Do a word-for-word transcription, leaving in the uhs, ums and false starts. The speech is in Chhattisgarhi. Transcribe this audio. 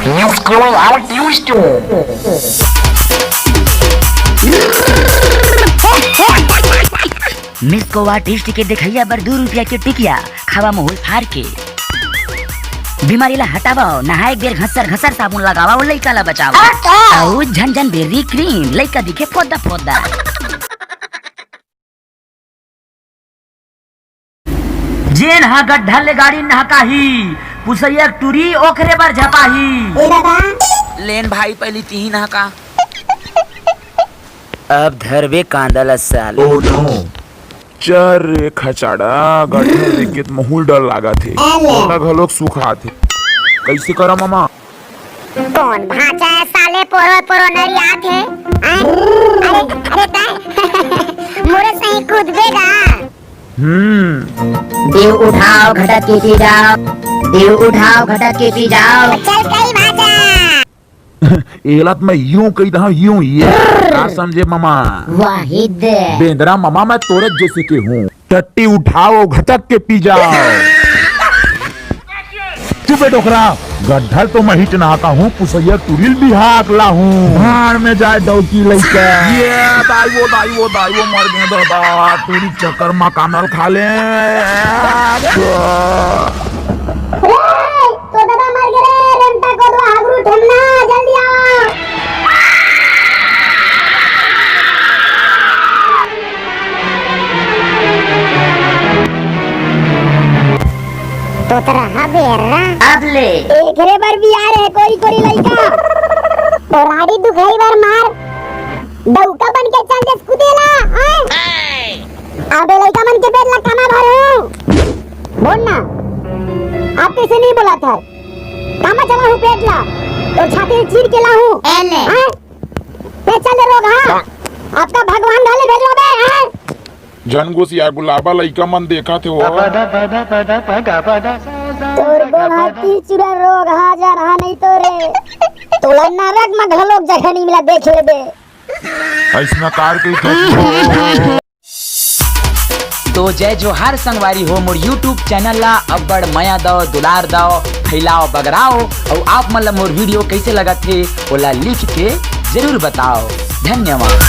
Miss Goa Tourist के देखइया बर दू रुपया के टिकिया, खावा म होई फार के। बीमारी ला हटावा, नहाए बेर घसर घसर साबुन लगावा, अउ लइका ला बचावा। अउ झन झन बेरी क्रीम, लइका दिखे फोदा फोदा। जेन ह गड्ढा ले गाड़ी नहकाही, पुसैया टूरी ओखरे बर झपाही। लेन भाई, पहिली तिही नहका। अब धरबे कांदा ला साले। चल रे खचाड़ा, गड्ढा देख के त महूँ ल डर लागत हे। अरे। मोला घलोक सुखात हे। कइसे करँव मामा? कोन भाँचा हे साले, पोरो पोरो नरियात हे? हैं? अरे, अरे तैं मोरे सही कूदबे गा? हम्म। देव उठाव, घटक के पी जाव। देव उठाव, घटक के पी जाव। चल कई भाँचा। एला त मैं यूं कहि दहूं, यूं, ये का समझे मामा? वाहिद। बेंदरा मामा, मैं तोरे जइसे के हूँ। टट्टी उठाव, घटक के पी जाव। चुप बे डोकरा, गड्ढा ल तो महिच नहकाहूँ, पुसैया टूरी ल बिहाक लाहूँ। भाड़ में जाए डौकी लइका। ये दाई वो, दाई वो, दाई वो, मर गे दादा, टूरी चक्कर म कांदा ल खा ले। तो ददा मर गे रे, रेमटा कोदवा हागरू ठेमना, जल्दी आ। तोतरा हबे रा। अब ले। एकरे बर बिया रे कोरी कोरी लइका। तो राड़ी दुखई बर मार। डौका बन के चल देस कुदेला, हैं? अबे लइका मन के पेट ला कामा भरहूँ। बोल ना। आप कइसे नहीं बोला था? कामा चला हूँ पेट ला। तो छाती चीर के लाहूँ। एले। हैं? ले चल रे रोगहा। आपका भगवान घाले भेजवा बे, हैं? झन गोसियार गुलाबा, लइका मन देखत हे वो। तोर गोल्हा तीचुरा रोगहा जरहा नहीं तो रे। तोला नरक म घलोक जगह नहीं मिला, देख लेबे। अइसना कार के तो जय जोहार संगवारी हो, मोर YouTube channel ला अब्बड़ मया दव, दुलार दव, फैलाव, बगराव, अउ आप मन ला मोर video कइसे लगत हे, ओला लिख के जरूर बताव। धन्यवाद।